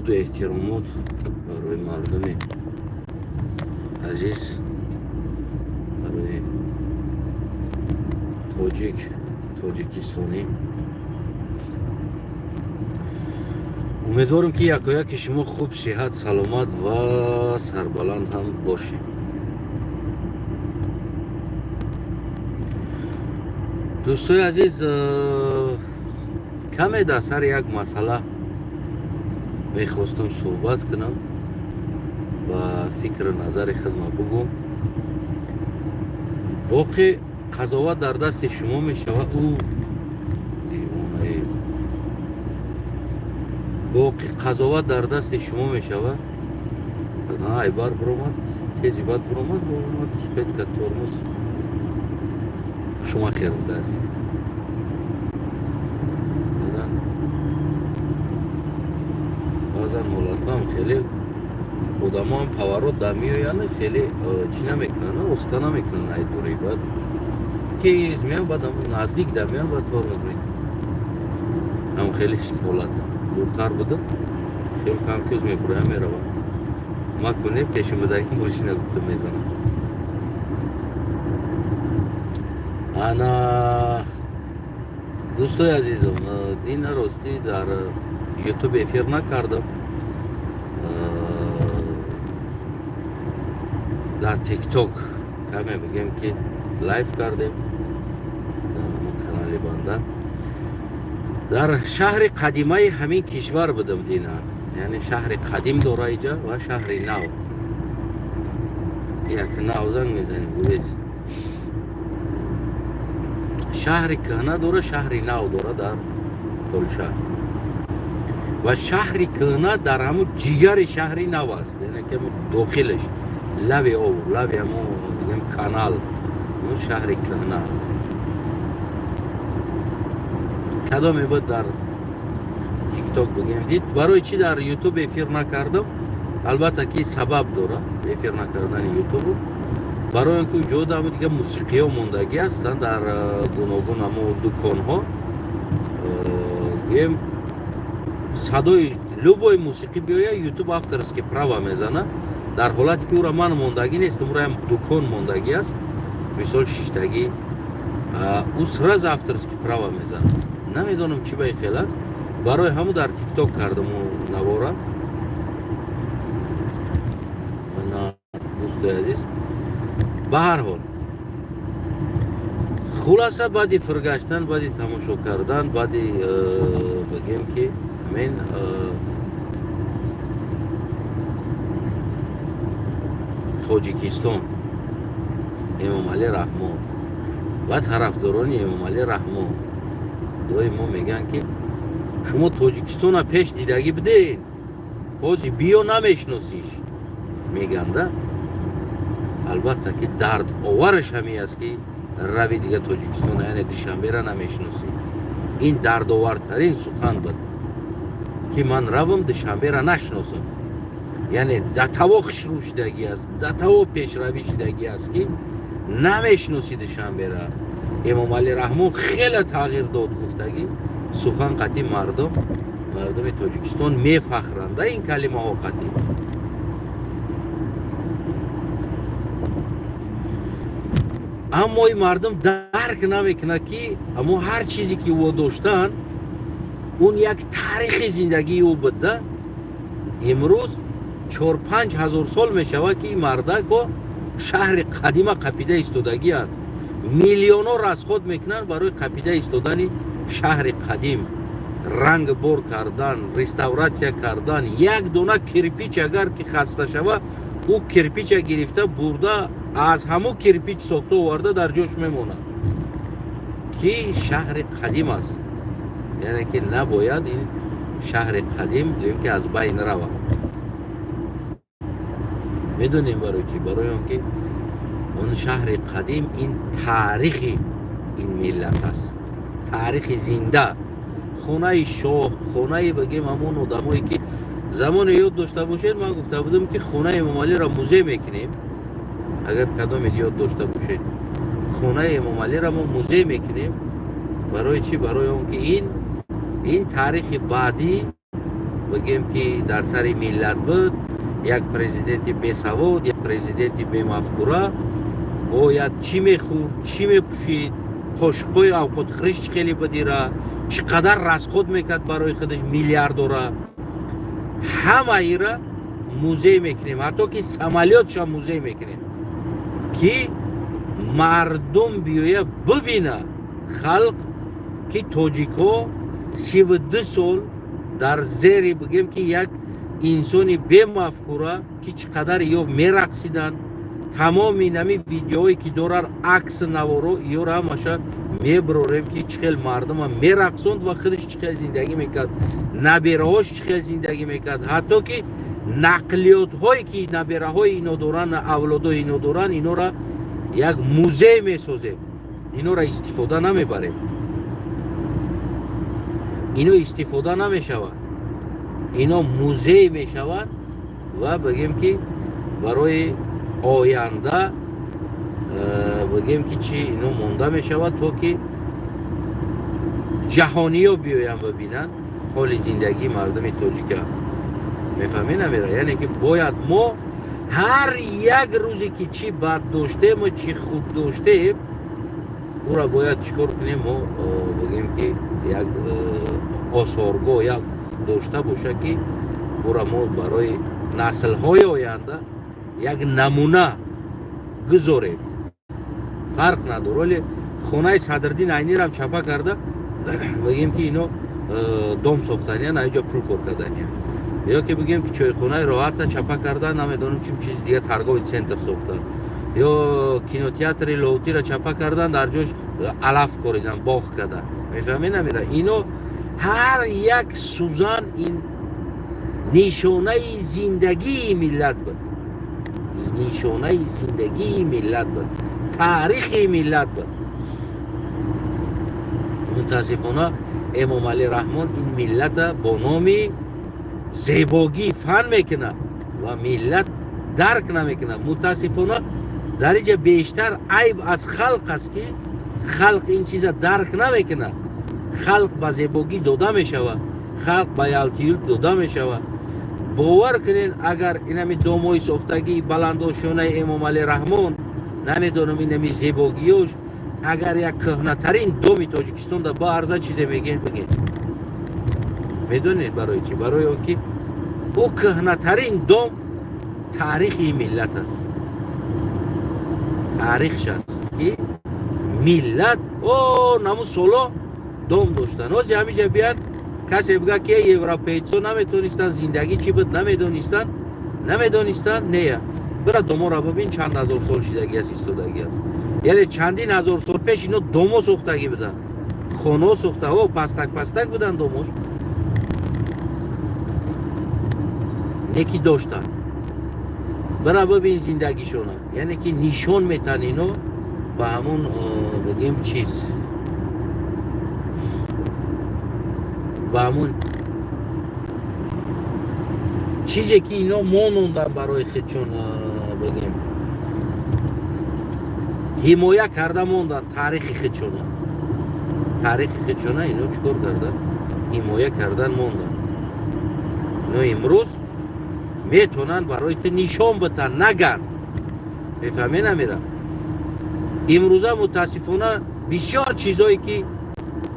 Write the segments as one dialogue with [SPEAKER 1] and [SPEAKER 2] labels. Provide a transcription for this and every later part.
[SPEAKER 1] Дуруду эҳтиромот барои мардуми азиз, барои тоҷик, тоҷикистонӣ. Умедворам, ки якояки шумо хуб, сиҳат, саломат ва сарбаланд ҳам бошем. Дӯстои азиз, каме дар сари як масъала мехостам суҳбат кунам ва фикру назари худма бугӯм. Боқӣ қазоват дар дасти шумо мешавад. Ӯ девонаe, боқӣ қазоват дар дасти шумо мешавад. Айбар биромад, тези бад биромад, омад, успеть тормоз Шумахер будааст. Баъзан, баъзан ҳолатҳоам хеле одамоам поворот да меоянд, хеле чӣ намекунанд, оста намекунанд, ай дури, баъд тез меян, баъд наздик да меян, баъд тормоз мекунанд. Ам хеле ҳолат дуртар буда, хел кам кӯз мебуроя, мерава, макуне пеши будаги мошина гуфта мезанам. Ана, дӯстои азизам, дина ростӣ дар Ютуб эфир накардам, дар Тикток каме бигем, ки лайв кардем дар канали банда. Дар шаҳри қадимаи ҳамин кишвар будам дина, яъне шаҳри қадим дора иҷа ва шаҳри нав. Як нав занг мезанем, гурез. Шаҳри кӯҳна дора, шаҳри нав дора дар Полша, ва шаҳри кӯҳна дар ҳамун ҷигари шаҳри нав аст, яъне ки дохилаш, лави об, лави ҳамун бигем канал, ҳамун шаҳри кӯҳна аст. Кадоме буд дар Тикток бигем дид. Барои чӣ дар Ютуб эфир накардам? Албатта, ки сабаб дора эфир накардани Ютубу, барои он ки ҷода ҳамо дига мусиқиҳо мондагӣ ҳастанд дар гуногун ҳамо дуконҳо. Гӯем, садои любой мусиқӣ биёя, Ютуб авторский права мезана, дар ҳолате ки ӯра ман мондагӣ нестам, ӯра ям дукон мондагӣ аст, мисол, шиштагӣ, ӯ сразу авторский права мезана. Намедонам, чӣ ба ин хел аст. Барои ҳамун дар Тикток кардам навора. Дӯстои азиз, ба ҳар ҳол, хулоса, баъди фиргаштан, баъди тамошо кардан, баъди бигем, ки ҳамин Тоҷикистон, Эмомалӣ Раҳмон ва тарафдорони Эмомалӣ Раҳмон доим мо мегӯянд, ки шумо Тоҷикистона пеш дидагӣ биден, ҳозир биё, намешиносиш, мегӯянда. Албатта, ки дардовараш ҳамин аст, ки рави, дига Тоҷикистона, яъне Душанбера намешиносӣ. Ин дардовартарин сухан буд, ки ман равам, Душанбера нашиносам. Яъне датаво хушрӯ шидагӣ аст, датаво пешравӣ шидагӣ аст, ки намешиносӣ Душанбера. Эмомалӣ Раҳмон хеле тағйир дод гуфтагӣ сухан қатъи мардум, мардуми Тоҷикистон мефахранда ин калимаҳо қатъӣ. Аммо ин мардум дарк намекунад, ки амо ҳар чизе ки ӯ доштан, он як таърихи зиндагии ӯ буда. Имрӯз 4-5 ҳазор сол мешавад, ки ин мардако шаҳри қадима қапида истодагианд, миллионҳо расход мекунанд барои қапида истодани шаҳри қадим, ранг бор кардан, реставратсия кардан. Як дона кирпич агар ки хаста шава, ӯ кирпича гирифта бурда, аз ҳамун кирпич сохта оварда, дар ҷош мемонад, ки шаҳри қадим аст, яъне ки набояд ин шаҳри қадим, гӯем, ки аз байн равад. Медонем барои чӣ? Барои он ки он шаҳри қадим ин таърихи ин миллат аст, таърихи зинда, хонаи шоҳ, хонаи, бигем, ҳамон одамое, ки замоне, ёд дошта бошед, ман гуфта будам, ки хонаи Эмомалиро музей мекунем. Агар кадомед ёд дошта бошед, хонаи Эмомалиро мо музей мекунем. Барои чӣ? Барои он ки ин таърихи баъдӣ. бигем ки дар сари миллат буд, як президенти бесавод, як президенти бемафкура бояд чӣ мехӯрд, чӣ мепӯшид, қошиқҳои авқотхӯриш чӣ хеле бидира, чӣ қадар расход мекард барои худаш миллиардора, ҳамаира музей мекунем, ҳатто ки самолётша музей мекунем, ки мардум биёя бибина, халқ, ки тоҷикҳо 32 сол дар зери, бигем ки, як инсони бемафкура, ки чӣ қадар ё мерақсиданд. Тамоми нами видеоҳое ки дорад, акси наворо, иёро ҳамаша мебирорем, ки чӣ хел мардума мерақсонд ва худаш чӣ хел зиндагӣ мекард, набераҳош чӣ хел зиндагӣ мекард, ҳатто ки нақлиётҳое ки набераҳои ино доранд, авлодои ино доранд, инора як музей месозем. Инора истифода намебарем, ино истифода намешаванд, ино музей мешаванд ва бигем ки барои оянда, бигем ки чӣ, ино монда мешавад, то ки ҷаҳониё биёянд, бибинанд ҳоли зиндагии мардуми тоҷика. Мефаҳмед намера? Яъне ки бояд мо ҳар як рӯзе ки чӣ бад доштему чӣ хуб доштем, ӯра бояд чӣ кор кунем мо, бигем ки як осоргоҳ як дошта боша, ки ӯра мо барои наслҳои оянда як намуна гузорем. Фарқ надор, вале хонаи Садриддин Айнирам чапа карда, бигем ки ино дом сохтаниян, аиҷо пул кор карданиян, ё ки бигем ки чойхонаи Роҳата чапа карда, намедонам чим чиз дига, торговый центр сохтан, ё кинотеатри Лоҳутира чапа кардан, дар ҷош алаф коридан, боғ кардан. Мефаҳмед намера? Ино ҳар як сӯзан ин нишонаи зиндагии миллат буд, нишонаи зиндагии миллат буд, таърихи миллат буд. Мутаассифона, Эмомалӣ Раҳмон ин миллата бо номи зебогӣ фан мекунад ва миллат дарк намекунад. Мутаассифона, дар инҷа бештар айб аз халқ аст, ки халқ ин чиза дарк намекунад. Халқ ба зебогӣ дода мешавад, халқ ба ялтиюл дода мешавад. Бовар кунед, агар инами домои сохтагии баландошёнаи Эмомалӣ Раҳмон, намедонам, инами зебогиёш, агар як кӯҳнатарин доми Тоҷикистон да баарза, чизе мегӯен, бигӯен. Медонед барои чӣ? Барои он ки ӯ кӯҳнатарин дом таърихи миллат аст, таърихш аст, ки миллат о наму соло дом доштан. Ҳози ҳамиҷа биян, касе бига, ки европейцо наметонистанд, зиндагӣ чӣ буд намедонистанд, намедонистанд. Нея, бира доморо бибин, чанд ҳазор сол шидагӣ аст, истодагӣ аст. Яъне чандин ҳазор сол пеш ино домо сохтагӣ буданд, хонаҳо сохта, о пастак пастак буданд домош, неки доштанд. Бира бибин зиндагишона. Яъне ки нишон метан ино ба ҳамун, бигем, чиз, ба ҳамун чизе ки ино монондан барои худшон, бигем, ҳимоя карда мондан таърихи худшона. Таърихи худшона ино чӣ кор кардан? Ҳимоя кардан мондан. Ино имрӯз метавонанд барои ту нишон битан, наган. Мефаҳме намера? Имрӯза, мутаассифона, бисёр чизое ки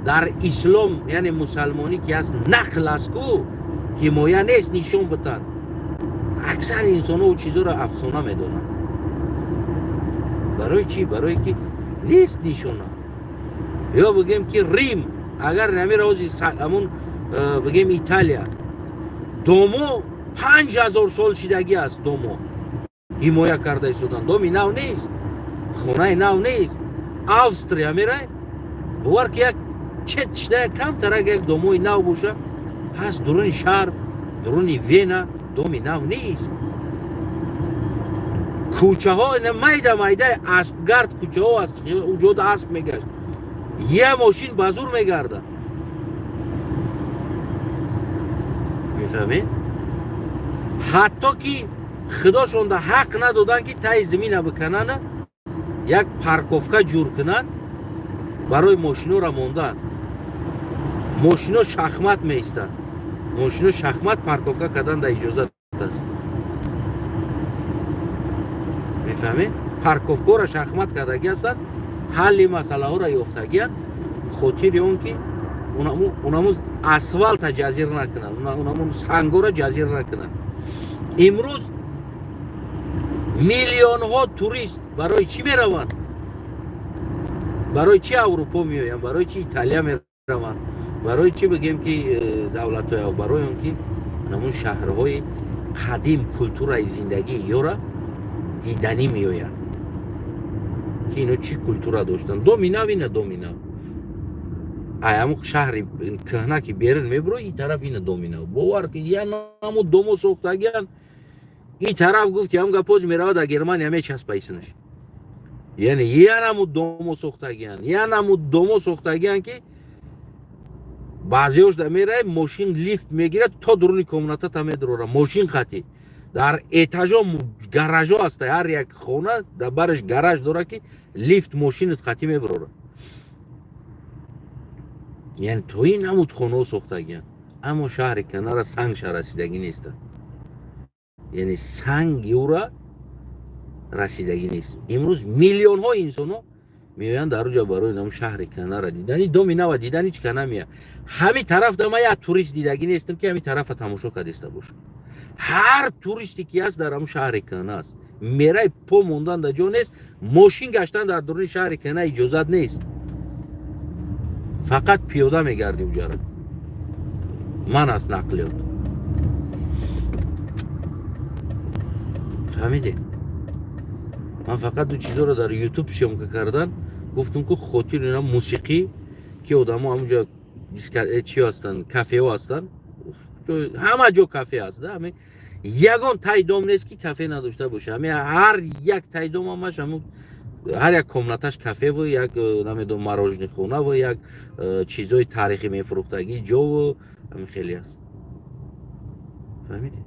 [SPEAKER 1] дар ислом, яъне мусалмонӣ ки аст, нақл аст ку, ҳимоя нест, нишон битан. Аксари инсонҳо ӯ чизоро афсона медонанд. Барои чӣ? Барое ки нест нишона. Ё бигем ки Рим, агар намера ҳози ҳамун, бигем, Италия домо 5000 сол шидагӣ аст, домо ҳимоя карда истодан. Доми нав нест, хонаи нав нест. Австрия мерай, бовар ки, як чет шида, як камтарак як домои нав боша ҳаст. Дуруни шаҳр, дуруни Вена доми нав нест. Кӯчаҳо майда майдаи аспгард кӯчаҳо аст, уҷода асп мегашт, я мошин ба зур мегардад. Мефаҳмед? Ҳатто ки худошонда ҳақ надоданд, ки таи замина биканана, як парковка ҷур кунанд барои мошинора мондан. Мошино шахмат меистанд. Мошино шахмат парковка кардан дар иҷозат аст, мефаҳмед? Парковкаро шахмат кардагӣ ҳастанд, ҳалли масъалаҳоро ёфтагиянд, хотири он ки унаму асфалта ҷазир накунанд, унаму сангоро ҷазир накунанд. Имрӯз миллионҳо турист барои чӣ мераванд? Барои чӣ Аврупо меоянд? Барои чӣ Италия мераванд? Барои чӣ, бигем ки, давлатҳои? Барои он ки намун шаҳрҳои қадим, культураи зиндагии ёра диданӣ меоянд, ки ино чӣ культура доштанд. Доми нав ина, доми нав аямо шаҳри кӯҳна ки берун мебуро, ин тараф ина доми нав, бовар ки, я наму домо сохтагиян. Ин тараф гуфти ҳам гапоз меравад, дар Германия мечаспа исмаш. Яъне я наму домо сохтагиян, я наму домо сохтагиян, ки баъзеош да мерай, мошин лифт мегирад, то дуруни комнатата медурора мошин хати. Дар этажо гаражо аста, ҳар як хона дар бараш гараж дорад, ки лифт мошинат хати мебурора. Яъне то ин намуд хонаҳо сохтагиян, аммо шаҳри канара сангша расидагӣ неста, яъне санги ӯра расидагӣ нест. Имрӯз миллионҳо инсонҳо меоянд дар уҷа барои нам шаҳри канара дидани, доми нава дидани. Чӣ ка намея ҳами тараф да? Ма як турист дидагӣ нестам, ки ҳами тарафа тамошо кардиста боша. Ҳар туристе ки аст, дар ҳамун шаҳри кана аст. Мерай, по мондан дар ҷо нест, мошин гаштан дар дуруни шаҳри кана иҷозат нест, фақат пиёда мегарди уҷара, ман аст нақлиёт. Фаҳмидем? Ман фақат ду чизоро дар Ютуб съёмка кардан гуфтам, ку хотири на мусиқӣ, ки одамо ҳамунҷо чи ҳастанд, кафеҳо ҳастанд, ҳама ҷо кафе аст. Ягон тай дом нест, ки кафе надошта боша. Ҳами ҳар як тай дом ҳамаш ҳамун ҳар як комнаташ кафеву як намедонам, мороженыйхонаву як чизҳои таърихӣ мефурӯхтагӣ ҷову ҳамин хеле аст. Фаҳмидед?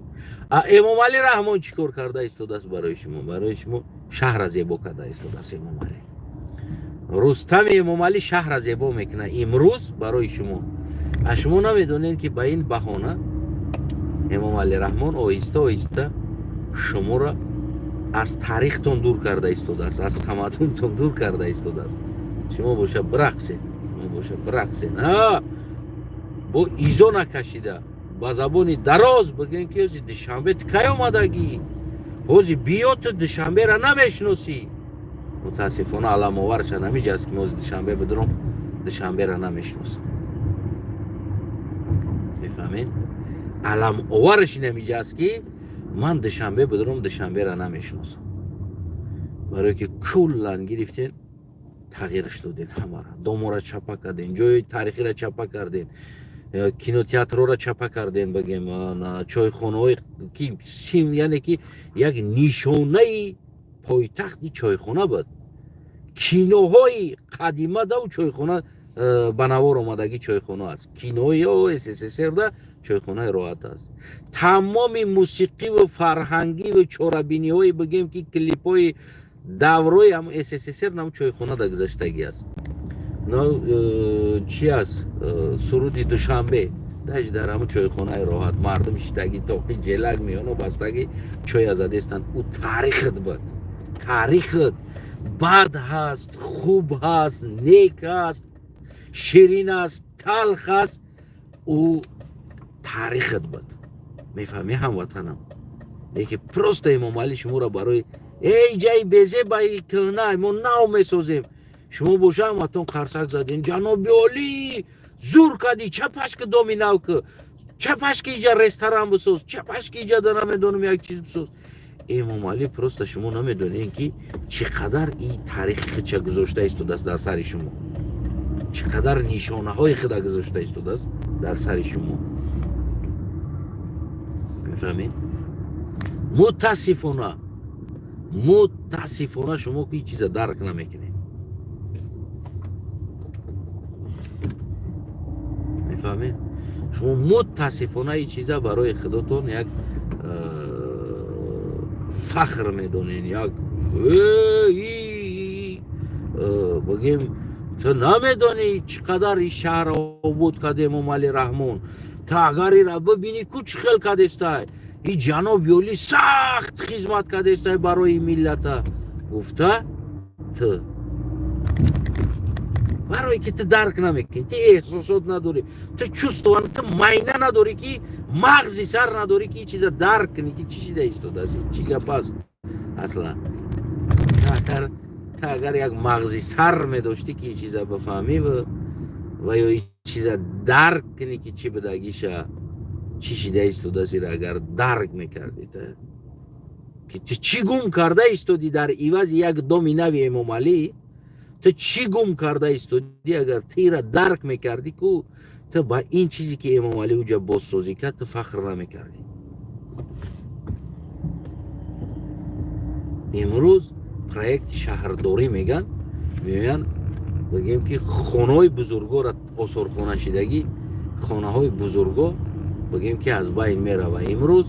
[SPEAKER 1] А Эмомалӣ Раҳмон чӣ кор карда истодааст барои шумо? Барои шумо шаҳра зебо карда истодааст Эмомалӣ. Рустами Эмомалӣ шаҳра зебо мекунад имрӯз барои шумо. А шумо намедонед, ки ба ин баҳона Эмомалӣ Раҳмон оҳиста оҳиста шуморо аз таърихтон дур карда истодааст, аз тамаддунтон дур карда истодааст. Шумо боша бирақсед, шумо боша бирақсед, бо изо накашида, ба забони дароз бигӯем, ки ҳози Душанбе ту кай омадагӣ? Ҳози биё, ту Душанбера намешиносӣ. Мутаассифона, аламоварша намиҷаст, ки мо Душанбе бидуром, Душанбера намешиносам. Мефаҳмед? Аламовараш намиҷаст, ки ман Душанбе бидуром, Душанбера намешиносам, барое ки куллан гирифтен, тағйираш доден, ҳамара домора чапа карден, ҷои таърихиро чапа карден, кинотеатрҳоро чапа кардем, бигем, чойхонаҳои ки сим, яъне ки як нишонаи пойтахти чойхона буд. Киноҳои қадима дау чойхона ба навор омадагӣ чойхона аст. Кинои СССР да чойхонаи Роҳат аст. Тамоми мусиқиву фарҳангиву чорабиниҳои, бигем ки, клипҳои даврои ҳам СССР нам чойхона да гузаштагӣ аст. Чи аст, суруди Душанбе даж дар ҳамун чойхонаи Роҳат мардум шиштагӣ, тоқи ҷелак меёно бастагӣ, чоя задестанд. Ӯ таърихат буд, таърихат бад ҳаст, хуб ҳаст, нек ҳаст, ширин аст, талх аст, ӯ таърихат буд. Мефаҳмӣ, ҳамватанам? Леки просто Эмомалӣ шуморо барои эй ҷаи безебаи кӯҳна мо нав месозем, шумо боша ҳаматон қарсак задем: «Ҷаноби олӣ, зур кардӣ, чапашки доми нав ки, чапашки иҷа ресторан бисоз, чапашки иҷа да намедонам, як чиз бисоз». Эмомалӣ просто, шумо намедонед, ки чӣ қадар и таърихи худша гузошта истодааст дар сари шумо, чӣ қадар нишонаҳои худа гузошта истодааст дар сари шумо. Мефаҳмед? Мутаассифона, мутаассифона, шумо ки чиза дарк намекунед. Мефаҳмед? Шумо мутаассифона ин чиза барои худотон як фахр медонед, як бигем, ту намедонӣ, чӣ қадар ин шаҳрро обод кард Эмомалӣ Раҳмон. Та агар ира бибинӣ, ку чӣ хел кадестай, и ҷаноби олӣ сахт хизмат кадестай барои миллата гуфта. Ту барое ки ту дарк намекунӣ, ту эҳсосот надорӣ, ту чувство, ту майна надорӣ, ки мағзи сар надорӣ, ки чиза дарк кунӣ, ки чӣ шида истодааст, чӣ гап аст аслан. Ту агар як мағзи сар медоштӣ, ки чиза бифаҳмӣ ва ё чиза дарк кунӣ, ки чӣ будагиша, чӣ шида истодааст, ира агар дарк мекардӣ, ту ки ту чӣ гум карда истодӣ дар ивази як доми нави Эмомалӣ, ту чӣ гум карда истодӣ, агар ту ира дарк мекардӣ, ку ту ба ин чизе, ки Эмомалӣ уҷа бозсозӣ кард, ту фахр намекардӣ. Имрӯз проекти шаҳрдорӣ меган, меоянд, бигем, ки хонаҳои бузургоро, осорхонашидагӣ хонаҳои бузурго, бигем, ки аз байн мерава. Имрӯз,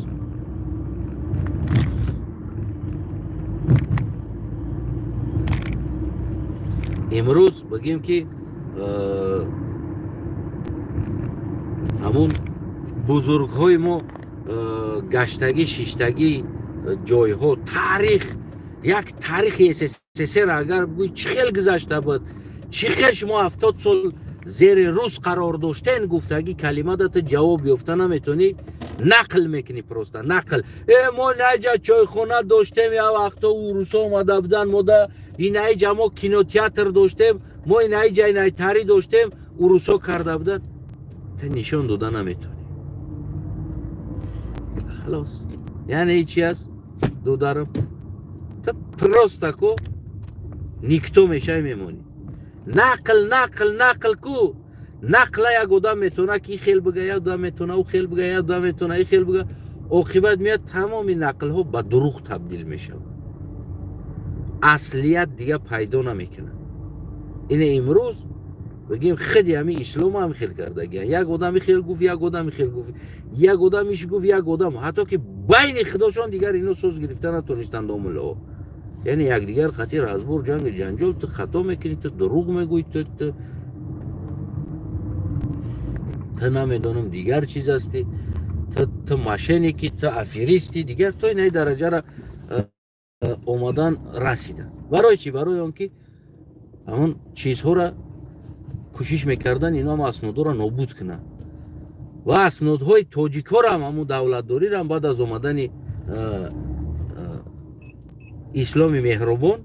[SPEAKER 1] бигем, ки ҳамун бузургҳои мо гаштагӣ, шиштагӣ ҷойҳо, таърих, як таърихи СССР агар бигӯй, чӣ хел гузашта буд, чӣ хел шумо 70 сол зери рус қарор доштен, гуфтагӣ калимада ту ҷавоб ёфта наметонӣ. Нақл мекунӣ, просто нақл. Мо наҷа чойхона доштем, я вақто урусо омада будан, мо да инаиҷа мо кинотеатр доштем, мо инаиҷа инайтарӣ доштем, урусо карда будан. Ту нишон дода наметонӣ, халос. Яъне чи аст, додарам? Ту просто ку никто мешавӣ, мемонӣ. Нақл, нақл, нақл ку. Нақла як одам метавона ки хел бига, як одам метавона ӯ хел бига, як одам метавона и хел бига. Оқибат меяд, тамоми нақлҳо ба дурӯғ табдил мешавад, аслият дига пайдо намекунад. Ине имрӯз, бигем, хеди ҳами ислом ҳам хел кардагиан. Як одами хел гуфт, як одами хел гуфт, як одамиш гуфт, як одам, ҳатто ки байни худошон дигар ино соз гирифта натонистанд омилаҳо. Яъне якдигар қатъи разбор, ҷанги ҷанҷол. Ту хато мекунӣ, ту дурӯғ мегӯӣ, ту намедонам дигар чиз ҳастӣ, ту мошенник и, ту аферист и. Дигар то инаи дараҷара омадан расиданд. Барои чӣ? Барои он ки ҳамон чизҳоро кӯшиш мекарданд, ино ҳам аснодҳоро нобуд кунанд ва аснодҳои тоҷикҳоро ҳам, ҳамун давлатдориро ҳам баъд аз омадани исломи меҳрубон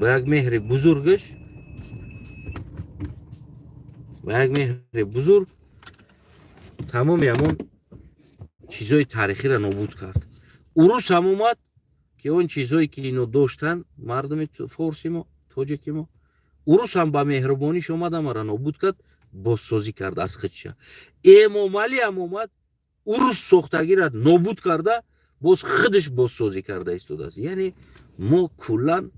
[SPEAKER 1] ба як меҳри бузургаш, ба як меҳри бузург тамоми ҳамон чизҳои таърихиро нобуд кард. Урус ҳам омад, ки он чизҳое, ки ино доштанд, мардуми форси мо, тоҷики мо, урус ҳам ба меҳрубониш омад, ҳамаро нобуд кард, бозсозӣ кард аз худша. Эмомалӣ ҳам омад, урус сохтагиро нобуд карда, боз худаш бозсозӣ карда истодааст. Яъне мо куллан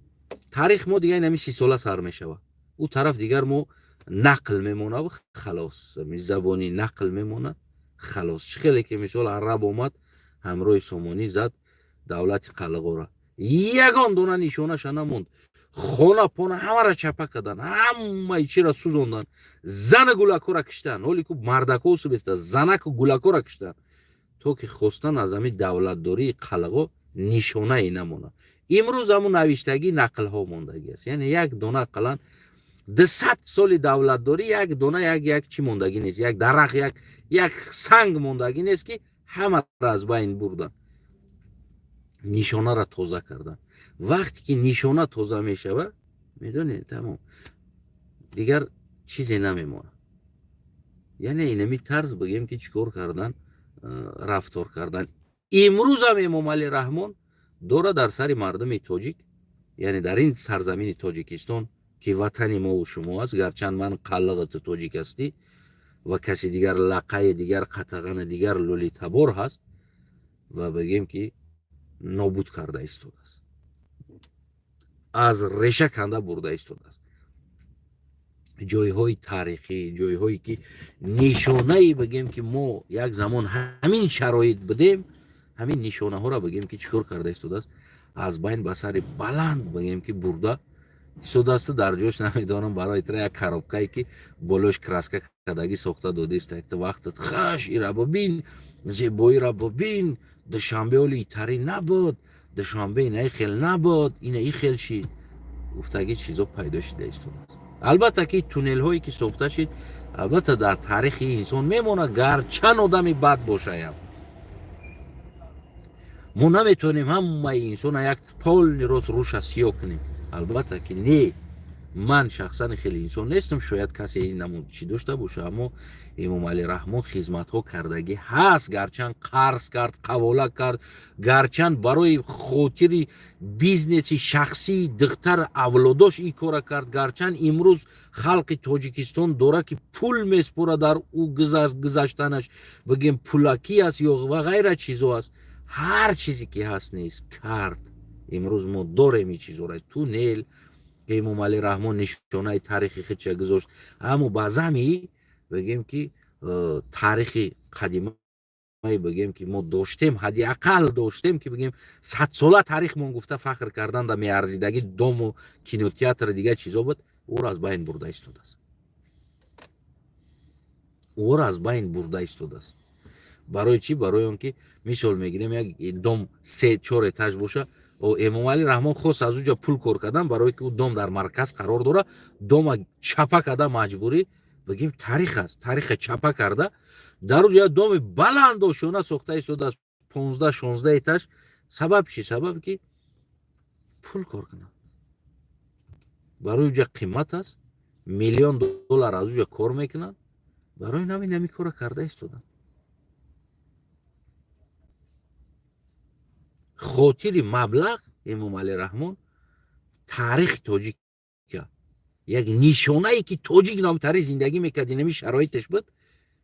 [SPEAKER 1] таърих мо дигар инами 30 сола сар мешавад, ӯ тараф дигар мо нақл мемонад, халос, забони нақл мемонад, халос. Чӣ хеле ки мисол араб омад, ҳамроҳи Сомонӣ зад давлати Қалғора, ягон дона нишонаша намонд. Хона пона ҳамаро чапа кардан, ҳамаи чиро сӯзондан, зана гулакҳоро киштан. Ҳоле ку мардакҳо субеста, занаку гулакҳоро киштан, то ки хостан аз ҳамин давлатдории Қалғо нишонае намонад. Имрӯз ҳамун навиштагӣ, нақлҳо мондагӣ аст. Яъне як дона, ақаллан 200 соли давлатдорӣ, як дона, як чӣ мондагӣ нест, як дарахт, як санг мондагӣ нест, ки ҳамаро аз байн бурдан, нишонаро тоза кардан. Вақте ки нишона тоза мешавад, медонед, тамом, дигар чизе намемонад. Яъне инами тарз, бигем, ки чӣ кор кардан, рафтор кардан. Имрӯзам Эмомалӣ Раҳмон дорад дар сари мардуми тоҷик, яъне дар ин сарзамини Тоҷикистон, ки ватани мову шумо аст. Гарчанд ман қаллиғи тоҷик ҳастӣ ва каси дигар лақаи дигар, қатағани дигар, лӯлитабор ҳаст ва, бигем, ки нобуд карда истодааст, аз реша канда бурда истодааст ҷойҳои таърихӣ, ҷойҳое ки нишонае, бигем, ки мо як замон ҳамин шароит будем, ҳамин нишонаҳоро, бигем, ки чӣ кор карда истодааст, аз байн ба сари баланд, бигем, ки бурда. Истодасту дар ҷош, намедонам, барои тра як коробкае, ки болош краска кардагӣ, сохта додист. Ту вақтат хаш ира бибин, зебоира бибин. Душанбе оли итари набуд, Душанбе ина хел набуд, ина и хел шид, гуфтаги чизо пайдо шида истодааст. Албатта ки туннелҳое ки сохта шид, албатта, дар таърихи инсон мемонад, гарчанд одами бад бошаям. Мо наметавонем ҳамаи инсона як полный рост рӯша сиёҳ кунем, албатта ки не. Ман шахсан хеле инсон нестам, шояд касе намуд чӣ дошта боша, аммо Эмомалӣ Раҳмон хизматҳо кардагӣ ҳаст. Гарчанд қарз кард, қавола кард, гарчанд барои хотири бизнеси шахсии духтар авлодош ин кора кард, гарчанд имрӯз халқи Тоҷикистон дора ки пул меспора дар ӯ гузаштанаш, бигем, пулакӣ аст ё ва ғайра чизо аст, ҳар чизе ки ҳаст нест кард. Имрӯз мо дорем ин чизора, туннел, ки Эмомалӣ Раҳмон нишонаи таърихи худша гузошт. Аммо ба зами бигем ки таърихи қадимае, бигем, ки мо доштем, ҳадди ақал доштем, ки бигем, садсола таърихмон гуфта фахр кардан да меарзидагӣ, дому, кинотеатр, дигар чизо буд, ӯро аз байн бурда истодааст, ӯро аз байн бурда истодааст. Барои чӣ? Барои он ки, мисол мегирем, як дом се чор этаж боша, Эмомалӣ Раҳмон хост аз уҷа пул кор кардан, барое ки ӯ дом дар марказ қарор дора, дома чапа карда маҷбурӣ, бигем, таърих аст, таъриха чапа карда, дар уҷа як доми баланд ошёна сохта истодааст, 15-16 этаж. Сабаб чӣ? Сабаб ки пул кор кунад. Барои уҷа қимат аст, миллион доллар аз уҷа кор мекунад. Барои нави нами кора карда истоданд. Хотири маблағ Эмомалӣ Раҳмон таърихи тоҷика, як нишонае ки тоҷик номтари зиндагӣ мекард, инами шароиташ буд.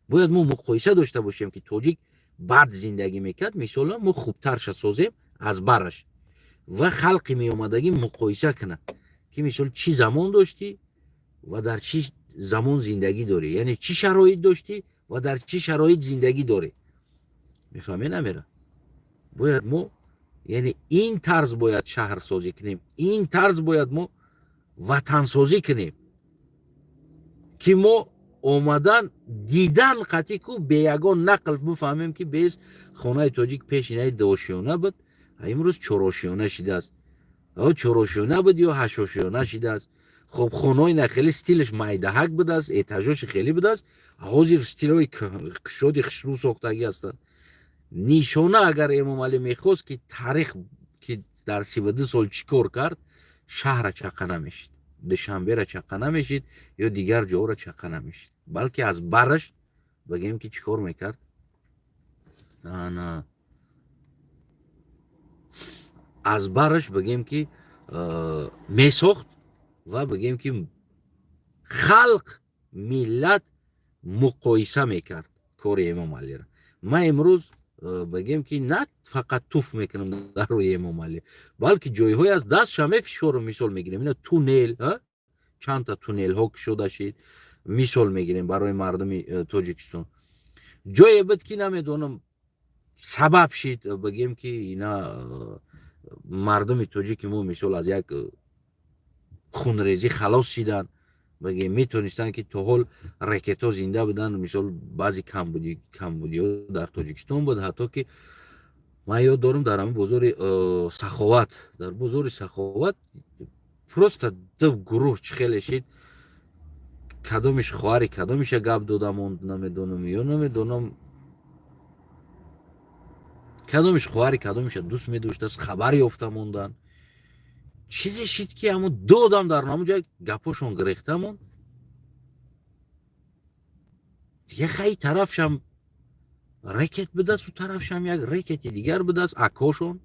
[SPEAKER 1] Бояд мо муқоиса дошта бошем, ки тоҷик бад зиндагӣ мекард, мисола, мо хубтарша созем аз бараш ва халқи меомадагӣ муқоиса кунад, ки мисол чӣ замон доштӣ ва дар чӣ замон зиндагӣ дорӣ, яъне чӣ шароит доштӣ ва дар чӣ шароит зиндагӣ дорӣ. Мефаҳме намера? Бояд мо, яъне, ин тарз бояд шаҳрсозӣ кунем, ин тарз бояд мо ватансозӣ кунем, ки мо омадан дидан қатӣ ку бе ягон нақл бифаҳмем, ки без хонаи тоҷик пеш инаи дуошёна буд, а имрӯз чорошёна шидааст, чорошёна буд ё ҳашошёна шидааст. Хоб, хонаҳои на хеле стилаш майдаҳак будааст, этажоши хеле будааст, ҳозир стилҳои кушоди хушрӯ сохтагӣ ҳастанд. Нишона, агар Эмомалӣ мехост, ки таърих, ки дар 32 сол чӣ кор кард, шаҳра чақа намешид, Душанбера чақа намешид ё дигар ҷоҳоро чақа намешид, балки аз бараш, бигем, ки чӣ кор мекард, ана аз бараш, бигем, ки месохт ва, бигем, ки халқ, миллат муқоиса мекард кори Эмомалиро. Ман имрӯз, бигем, ки на фақат туф мекунам дар рӯи Эмомалӣ, балки ҷойҳое аз дастша мефишорам. Мисол мегирем, ина туннел, чандта туннелҳо кушода шид, мисол мегирем, барои мардуми Тоҷикистон. Ҷое буд, ки намедонам, сабаб шид, бигем, ки ина мардуми тоҷики мо, мисол, аз як хунрезӣ халос шиданд. Бигем, метонистанд, ки то ҳол ракетҳо зинда буданд. Мисол, баъзе камбудиҳо дар Тоҷикистон буд. Ҳатто ки ман ёд дорам, дар ҳамин бозори Саховат, дар бозори Саховат просто ду гурӯҳ чӣ хеле шид, кадомиш хоҳари кадомиша гап дода монд, намедонам, ё намедонам, кадомиш хоҳари кадомиша дӯст медоштааст, хабар ёфта монданд, чизе шид, ки ҳамун ду одам дар ҳамун ҷой гапошон гирехта монд. Дига хай тарафшам рекет будааст, у тарафшам як рекети дигар будааст, акошон,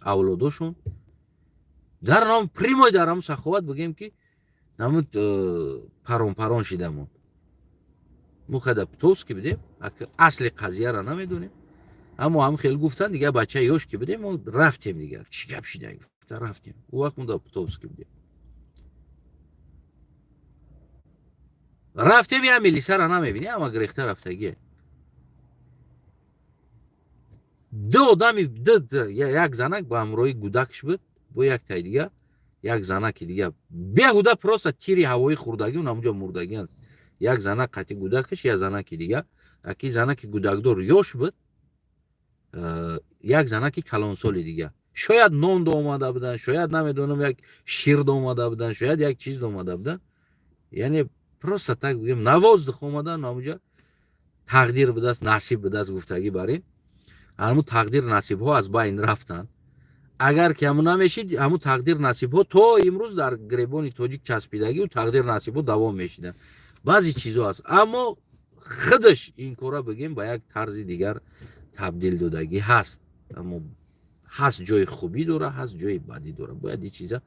[SPEAKER 1] авлодошон дар ном прямой дар ҳамун Саховат, бигем, ки намуд парон парон шида монд. Мо хада птовски будем, асли қазияро намедонем, аммо ҳам хел гуфтанд. Дигар бачаи ёш ки будем, мо рафтем, дигар чӣ гап шида гуфта рафтем. Ӯ вақт мо дар Птовски будем. Рафтем, я милисара намебинӣ, ама гирехта рафтагие. Ду одами, як занак ба ҳамроҳи гудакш буд, бо яктаи дигар. Як занаки дига беҳуда, просто тири ҳавоӣ хӯрдагӣ, ҳамунҷо мурдагианд. Як занак қати гудакаш, як занаки дига, аки занаки гудакдор ёш буд, як занаки калонсоли дига. Шояд нон омада буданд, шояд, намедонам, як шир омада буданд, шояд як чиз омада буданд. Яъне просто так, бигем, на воздух омадан. Ҳамуҷа тақдир будааст, насиб будааст. Гуфтагӣ бар ин, ҳамун тақдир, насибҳо аз байн рафтанд. Агар ки ҳамун намешид, ҳамун тақдир, насибҳо то имрӯз дар гиребони тоҷик часпидагиу тақдир, насибҳо давом мешиданд. Баъзе чизҳо аст, аммо худаш ин кора, бигем, ба як тарзи дигар табдил додагӣ ҳаст. Аммо ҳаст, ҷои хубӣ дора, ҳаст, ҷои бадӣ дора. Бояд ин чиза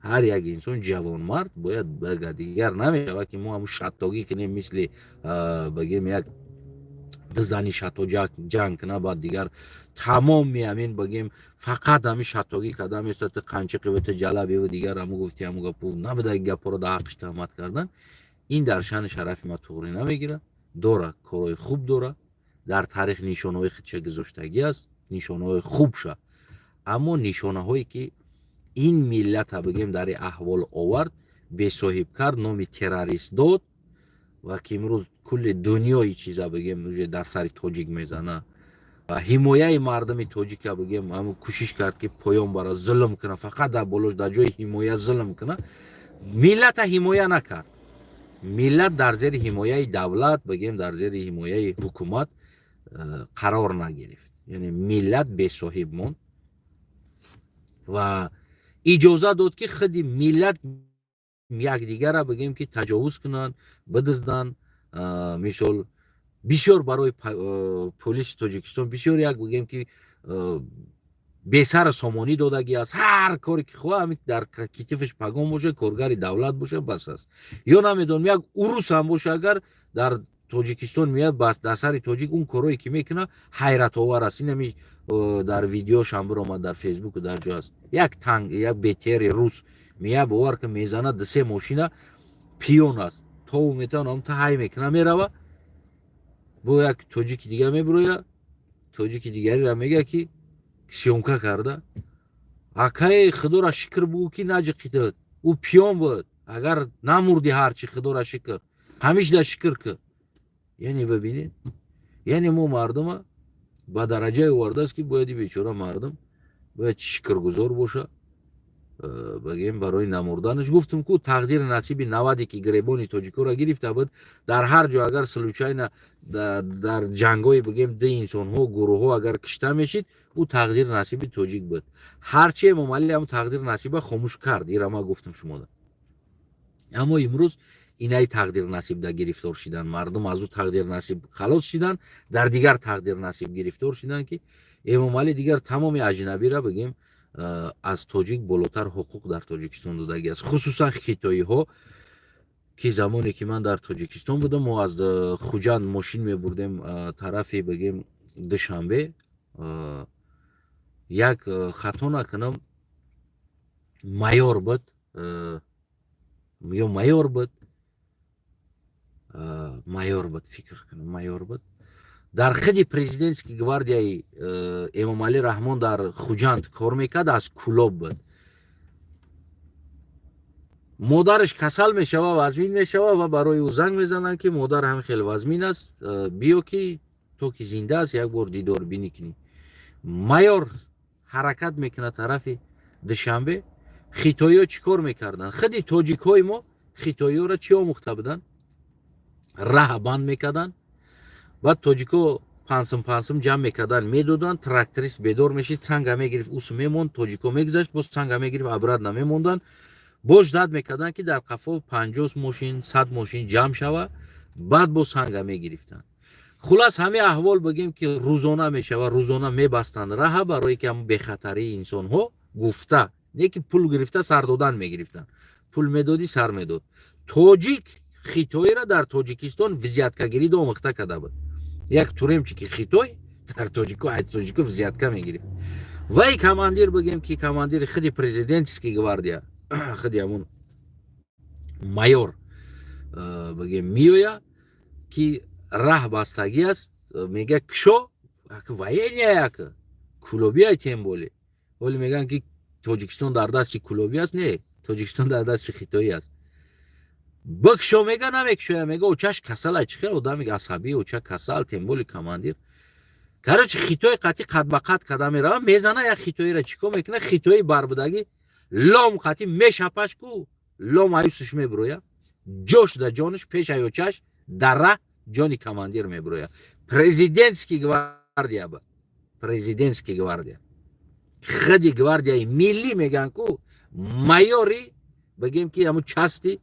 [SPEAKER 1] ҳар як инсон, ҷавонмард бояд бага. Дигар намешавад, ки мо ҳамун шаттогӣ кунем, мисли, бигем, як дузани шатто ҷанг куна, баъд дигар тамоми ҳамин, бигем, фақат ҳамин шаттогӣ карда места, ту қанчиқиву, ту ҷалабеву дигар ҳаму гуфти, ҳаму гапу набудаги гапҳоро дар ҳаққиш туҳмат кардан. Ин дар шаъни шарафи ма туғрӣ намегирад. Дора, корҳои хуб дора, дар таърих нишонаҳои худша гузоштагӣ аст, нишонаҳои хубша. Аммо нишонаҳое, ки ин миллата, бигем, дар ин аҳвол овард, бесоҳиб кард, номи террорист дод ва ки имрӯз кулли дунёи чиза, бигем, уже дар сари тоҷик мезана ва ҳимояи мардуми тоҷика, бигем, ҳамн кӯшиш кард, ки поён бара, зулм куна, фақат дар болош, дар ҷои ҳимоя зулм куна. Миллата ҳимоя накард. Миллат дар зери ҳимояи давлат, бигем, дар зери ҳимояи ҳукумат қарор нагирифт. Яъне миллат бесоҳиб монд ва иҷоза дод, ки худи миллат якдигара, бигем, ки таҷовуз кунанд, бидузданд. Мисол, бисёр барои полиси Тоҷикистон бисёр як, бигем, ки бесара сомонӣ додагӣ аст. Ҳар коре ки хоҳа, ҳамин дар китифаш пагон боша, коргари давлат боша, бас аст. Ё намедонам, як урус ҳам боша, агар дар Тоҷикистон меяд, бас дар сари тоҷик он корҳое ки мекунад, ҳайратовар аст. Инами дар видеошам биромад, дар Фейсбуку, дар ҷо аст. Як танк, як БТРи рус меяд, бовар ки, мезана дусе мошина, пиён аст, тову метавонам та ҳай мекуна, мерава. Бо як тоҷики дига мебироя, тоҷики дигареро мега, ки съёмка карда: «Акаи, худоро шукр бугӯ, ки наҷиқидад, ӯ пиён буд. Агар намурдӣ, ҳарчи, худоро шукр, ҳамишда шукр ки». Яъне бибинед, яъне мо мардума ба дараҷае овардааст, ки бояд бечора мардум бояд шукргузор боша, бигем, барои намурданаш. Гуфтум ку, тақдири насиби наваде, ки гиребони тоҷикоро гирифта буд, дар ҳар ҷо агар случайно дар ҷангҳои, бигем, ду инсонҳо, гурӯҳҳо агар кишта мешид, ӯ тақдири насиби тоҷик буд. Ҳарчи Эмомалӣ ҳам тақдири насиба хомӯш кард, ира ма гуфтам шумода. Аммо имрӯз инаи тақдир насибда гирифтор шидан мардум, аз ӯ тақдир насиб халос шидан, дар дигар тақдир насиб гирифтор шидан, ки Эмомалӣ дигар тамоми аҷнабира, бигем, аз тоҷик болотар ҳуқуқ дар Тоҷикистон додагӣ аст, хусусан хитоиҳо. Ки замоне ки ман дар Тоҷикистон будам, мо аз Хуҷанд мошин мебурдем тарафи, бигем, Душанбе. Як, хато накунам, майор буд ё майор буд, майор буд, фикр кунам, майор буд, дар худи президентский гвардияи Эмомалӣ Раҳмон дар Хуҷанд кор мекард, аз Кулоб буд. Модараш касал мешава, вазмин мешава ва барои ӯ занг мезананд, ки модар ҳам хеле вазмин аст, биё, ки то ки зинда аст, як бор дидор бинӣ кунӣ. Майор ҳаракат мекунад тарафи Душанбе. Хитоиҳо чӣ кор мекарданд? Худи тоҷикҳои мо хитоиҳоро чӣ омӯхта буданд? Раҳ банд мекарданд. Баъд тоҷико 5 сум, 5 сум ҷамъ мекарданд, медоданд. Тракторист бедор мешид, санга мегирифт, усу мемонд, тоҷико мегузашт, боз санга мегирифт, обратно мемонданд. Боз ждать мекарданд, ки дар қафо 50 мошин, 100 мошин ҷамъ шава, баъд боз санга мегирифтанд. Хулас, ҳамин аҳвол, бигем, ки рӯзона мешава, рӯзона мебастанд раҳа, барое ки ҳам бехатарии инсонҳо гуфта, не ки пул гирифта сар додан мегирифтанд. Пул медодӣ, сар медод. Тоҷик хитоиро дар Тоҷикистон взяткагирӣ омӯхта карда буд. Як тюремщики хитой дар тоҷико, ай тоҷико взятка мегирифт. Вай командир, бигем, ки командири худи президентский гвардия, худи ҳамун майор, бигем, меоя, ки раҳ бастагӣ аст, мега: «Кишо». Военный як кулобиай, тем более. Вале мегӯянд, ки Тоҷикистон дар дасти кулобӣ аст. Не, Тоҷикистон дар дасти хитоӣ аст. Бикшо мега, намекшоя, мега, очаш касал. Чӣ хел одами асабӣ, оча касал, тем более командир. Короче, хитои қатӣ қат ба қат када мерава, мезана як хитоиро. Чӣ кор мекуна? Хитои барбудагӣ лом қатӣ мешапаш ку, лом аюсуш мебироя, ҷош да ҷонаш пешай очаш дара ҷони командир мебироя. Президентский гвардия ба президентский гвардия, худи гвардияи миллӣ меган ку, майори, бигем ки ҳамун части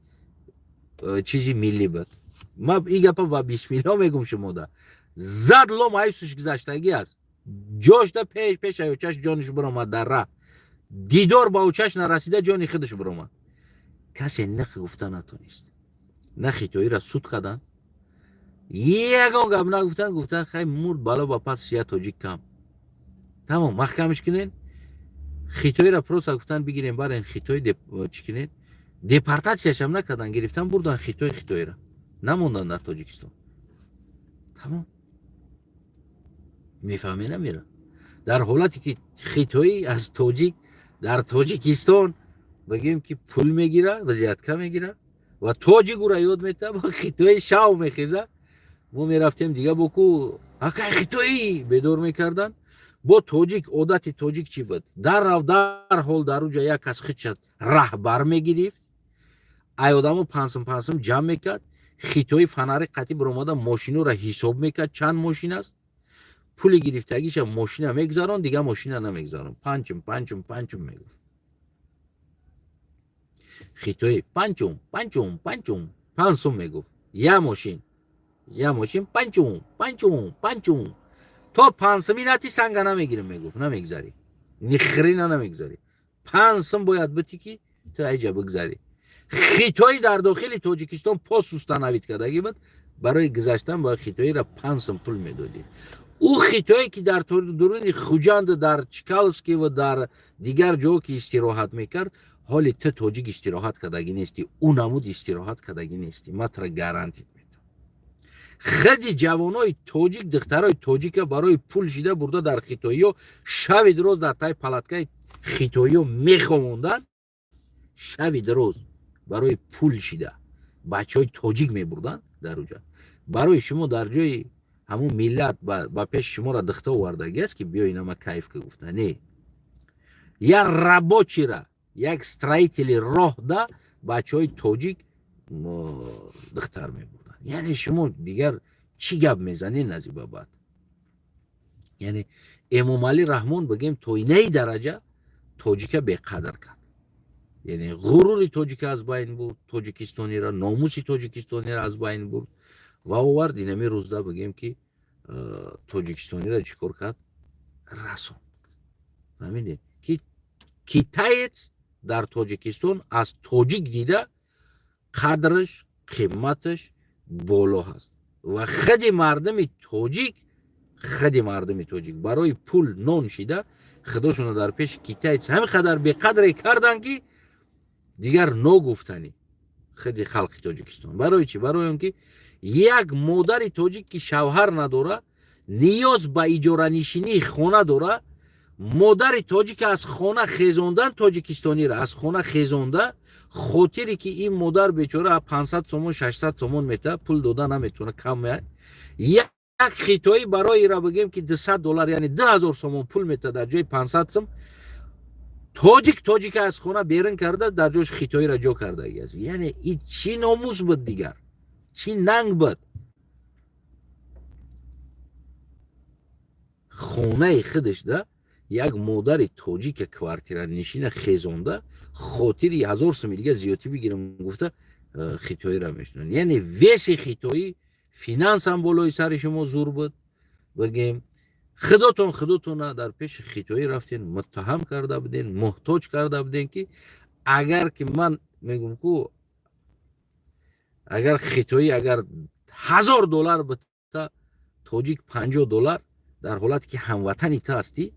[SPEAKER 1] чизи миллӣ буд. Ма и гапа ба бисмилло мегум шумода. Зад, лом аюсуш гузаштагӣ аст, ҷошда пешай очаш ҷониш биромад. Дар ра дидор ба очаш нарасида, ҷони худаш биромад. Касе нақ гуфта натонист, на хитоиро суд карданд, ягон гап нагуфтанд. Гуфтанд: «Хай, мурд, бало ба пасш, я тоҷик кам, тамом, маҳкамаш кунен хитоиро». Просто гуфтанд: «Бигирем, барен хитой, чӣ кунен». Депортатсияшам накардан, гирифтан бурдан хитой. Хитоиро намондан дар Тоҷикистон, тамом. Мефаҳме, намера? Дар ҳолате ки хитоӣ аз тоҷик дар Тоҷикистон, бигем ки, пул мегира, взятка мегира ва тоҷик ура ёд метаҳад, ба хитои шав мехеза. Мо мерафтем дига, боку акай хитоӣ бедор мекардан. Бо тоҷик, одати тоҷик чӣ буд? Даррав дарҳол дар уҷа як кас хича раҳбар мегирифт, ай одамо пансум пансум ҷамъ мекард. Хитои фонари қатӣ биромада, мошинора ҳисоб мекард, чанд мошин аст. Пули гирифтагиша мошина мегузарон, дига мошина намегузарон. Панчум, панчум, панчум мегуфт хитои, панчум, панчум, панчум, пансум мегуфт. Я мошин, я мошин, панчум, панчум, панчум, то пансуми нати санга намегирем, мегуфт, намегузарӣ, ни хрена намегузарӣ. 5 сум бояд бити, ки ту айҷа бигзарӣ. Хитоӣ дар дохили Тоҷикистон пост установить кардагӣ буд. Барои гузаштан бояд хитоиро 5 сум пул медодӣ. Ӯ хитое ки дар дуруни Хуҷанд, дар Чкаловский ва дар дигар ҷо ки истироҳат мекард, ҳоли ту тоҷик истироҳат кардагӣ нестӣ, ӯ намуд истироҳат кардагӣ нестӣ, ма тра гарантия метам. Худи ҷавонои тоҷик, духтарои тоҷика барои пул шида бурда дар хитоиё шави дроз дар таи палаткаи хитоиё меховонданд. Шави дроз барои пул шида бачаҳои тоҷик мебурданд дар уҷа. Барои шумо дар ҷои ҳамун миллат ба пеши шуморо духта овардагӣ аст, ки биё инама кайф ка гуфта не, як рабочийра, як строители роҳда бачаҳои тоҷик духтар мебурданд. Яъне шумо дигар чӣ гап мезанед? Назибабад, яъне Эмомалӣ Раҳмон, бигем, то инаи дараҷа тоҷика беқадр кард, яъне ғурури тоҷика аз байн бурд, тоҷикистониро, номуси тоҷикистониро аз байн бурд ва овард инами рӯзда, бигем ки, тоҷикистониро чӣ кор кард? Расон. Фаҳмидед, ки китаец дар Тоҷикистон аз тоҷик дида қадраш, қиматаш боло ҳаст. Ва худи мардуми тоҷик, худи мардуми тоҷик барои пул нон шида, худошонро дар пеши китаец ҳамин қадар беқадре карданд, ки дигар ногуфтанӣ. Худи халқи Тоҷикистон барои чӣ? Барои он ки як модари тоҷик, ки шавҳар надора, ниёз ба иҷоранишинии хона дора, модари тоҷика аз хона хезондан, тоҷикистониро аз хона хезонда, хотире ки ин модар бечора 500 сомон, 600 сомон мета, пул дода наметавона, кам. Як хитоӣ барои ира, бигем ки, 200 доллар, яъне 2000 сомон пул мета дар ҷои 500 сом. Тоҷик тоҷика аз хона берун карда, дар ҷош хитоиро ҷо кардагӣ аст. Яъне ин чӣ номус буд, дигар чӣ нанг буд? Хонаи худаш да як модари тоҷика квартиранишина хезонда, хотири 1000 суми дига зиёдтӣ бигирам гуфта, хитоиро мешунанд. Яъне веси хитоӣ финансам болои сари шумо зур буд. Бигем, худотон худотона дар пеши хитоӣ рафтен, муттаҳам карда буден, муҳтоҷ карда буден, ки агар ки ман мегум ку, агар хитоӣ агар 1000 доллар бита, тоҷик 50 доллар, дар ҳолате ки ҳамватани ту ҳастӣ,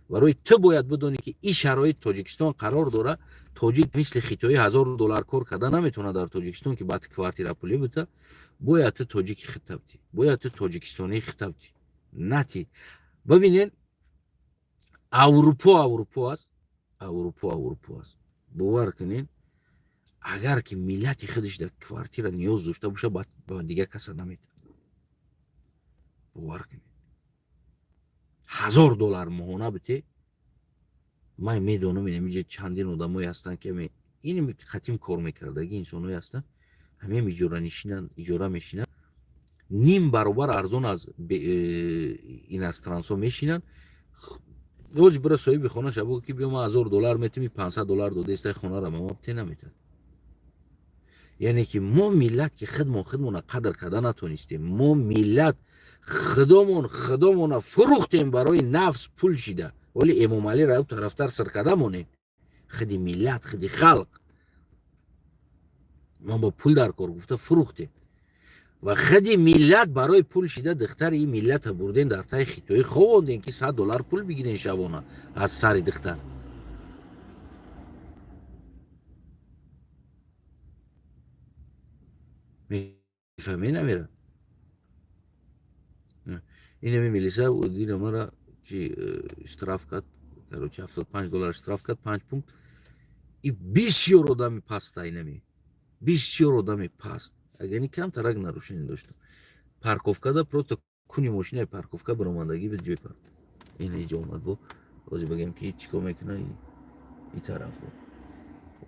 [SPEAKER 1] барои ту бояд бидонӣ, ки ин шароит Тоҷикистон қарор дора. Тоҷик мисли хитоӣ 1000 доллар кор карда наметавонад дар Тоҷикистон, ки баъд квартира пулӣ бита. Бояд ту тоҷики хитабтӣ, бояд ту тоҷикистонии хитабтӣ нати. Бибинед, Аврупо Аврупо аст, Аврупо Аврупо аст, бовар кунед. Агар ки миллати худаш дар квартира ниёз дошта боша, ба дигар каса наметавад. Бовар кунед, 1000 доллар моҳона бите, ман медонам, инамиҷа чандин одамое ҳастанд, ки ин қатим кор мекардаги инсонҳое ҳастанд, ҳамеам иҷоранишинанд, иҷора мешинанд, ним баробар арзон аз иностранцҳо мешинанд. Ози бира соҳиби хонаша бугӯ, ки биё, ман 1000 доллар метими, 500 доллар додаистай, хонаро ба ма бите, наметад. Яъне ки мо миллат, ки худмон худмона қадр карда натонистем, мо миллат худомон худомона фурӯхтем барои нафс, пул шида. Вале Эмомалиро тарафтар сир карда монем. Худи миллат, худи халқ ман бо пул дар кор гуфта фурӯхтем ва худи миллат барои пул шида духтари ин миллата бурдем, дар таи хитоӣ ховондем, ки 100 доллар пул бигирен шабона аз сари духтар. Мефаҳме, намера инами милиса дина мара чи штраф кард. Короче, 75 доллар штраф кард, панҷ пункт. И бисёр одами паста, инами бисёр одами паст. Агар камтарак нарушение доштам, парковкада просто куни мошинаи парковка баромадагӣ буд, ҷои парк ин иҷо омад. Бо ози багем, ки чӣ кор мекуна и тарафо.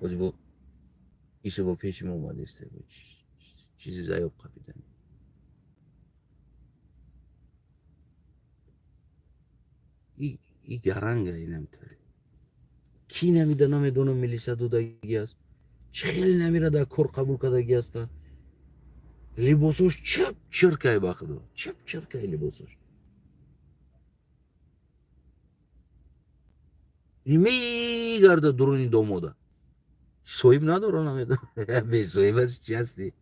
[SPEAKER 1] Ози бо исо бо пеши мо омадеста, чизи заёб қапидани. И гаранга инамтари ки намида, намедонам, милиса додагӣ аст, чӣ хеле намира дар кор қабул кардагӣ ҳастанд. Либосош чап чиркай, ба худо, чап чиркай либосош. Мегарда дуруни домода, соҳиб надора, намедонам, бесоҳиб аст, чи ҳасти.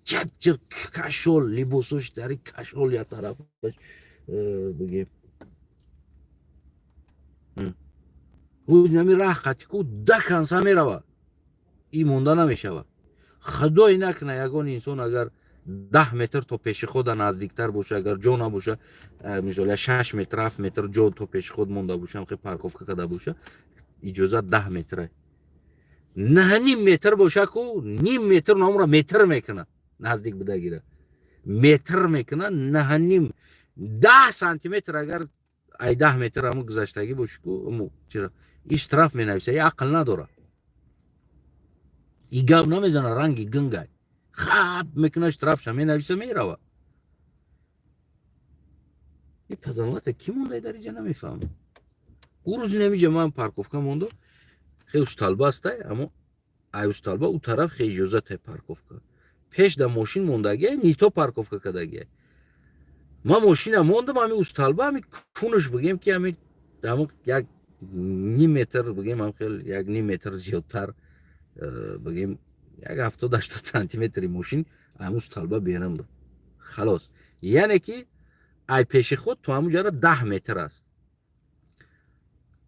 [SPEAKER 1] Чап чир кашол либосош, дари кашол, як тарафаш бигем нами раҳ қати ку да канса мерава, и монда намешавад. Худое накуна, ягон инсон агар 10 метр то пешехода наздиктар боша, агар ҷо набоша, мисол, 6 метр, 7 метр ҷо то пешеход монда боша, хе парковка карда боша, иҷозат 10 метра, на ним метр боша ку, ним метр номро метр мекуна, наздик будагира метр мекуна, на ним 10 сантиметр. Агар ай 10 метр ҳаму гузаштагӣ боши ку, чира и штраф менависа. И ақл надора, и гап намезана, ранги гунгай хап мекуна, штрафша менависа, мерава. И падалата ки мондай дар иҷа, намефаҳмам. Ӯ рӯзи намиҷа ман парковка мондо, хе усталба астай, аммо ай усталба ӯ тараф хе иҷозатай парковка, пеш да мошин мондагиай, нито парковка кардагиай. Ман мошина мондам, ҳами усталба, ҳами кунаш, бигем ки ҳами як ним метр, бигем ҳам хел як ним метр зиёдтар, бигем як 70-80 сантиметри мошин ҳамун столба берун буд, халос. Яъне ки ай пешеход то ҳамун ҷара 10 метр аст.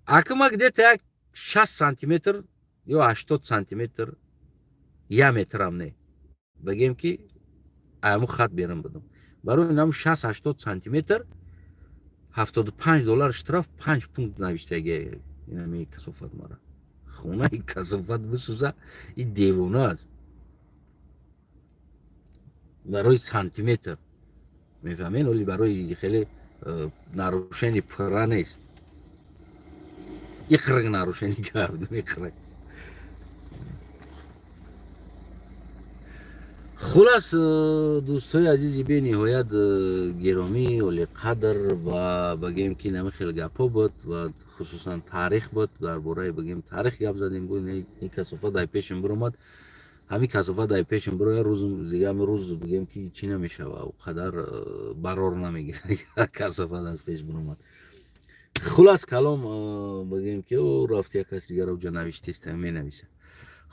[SPEAKER 1] Акма где-то як 60 сантиметр ё 80 сантиметр, як метрам не, бигем ки ҳамун хат берун будам. Барои нам 60-80 сантиметр 75 доллар штраф, панҷ пункт навиштаги. Инами касофат мара хонаи касофат бисӯза, и девона аст. Барои сантиметр, мефаҳмен, оли барои хеле нарушение пурра нест, иқрак нарушение кард, иқрак. Хулас, дӯстои азизи бениҳоят гиромӣ, олиқадр, ва багем ки нами хел гапҳо буд ва хусусан таърих буд, дар бораи багем таърих гап задем. Буд ин касофат дар пешем биромад, ҳамин касофат дар пешем бироя, рӯз дига ҳами рӯз бигем ки чӣ намешава, қадар барор намегирад, касофат аз пеш биромад. Хулас калом, бигем ки ӯ рафт, як каси дигаро ҷа навиштеста, менависа.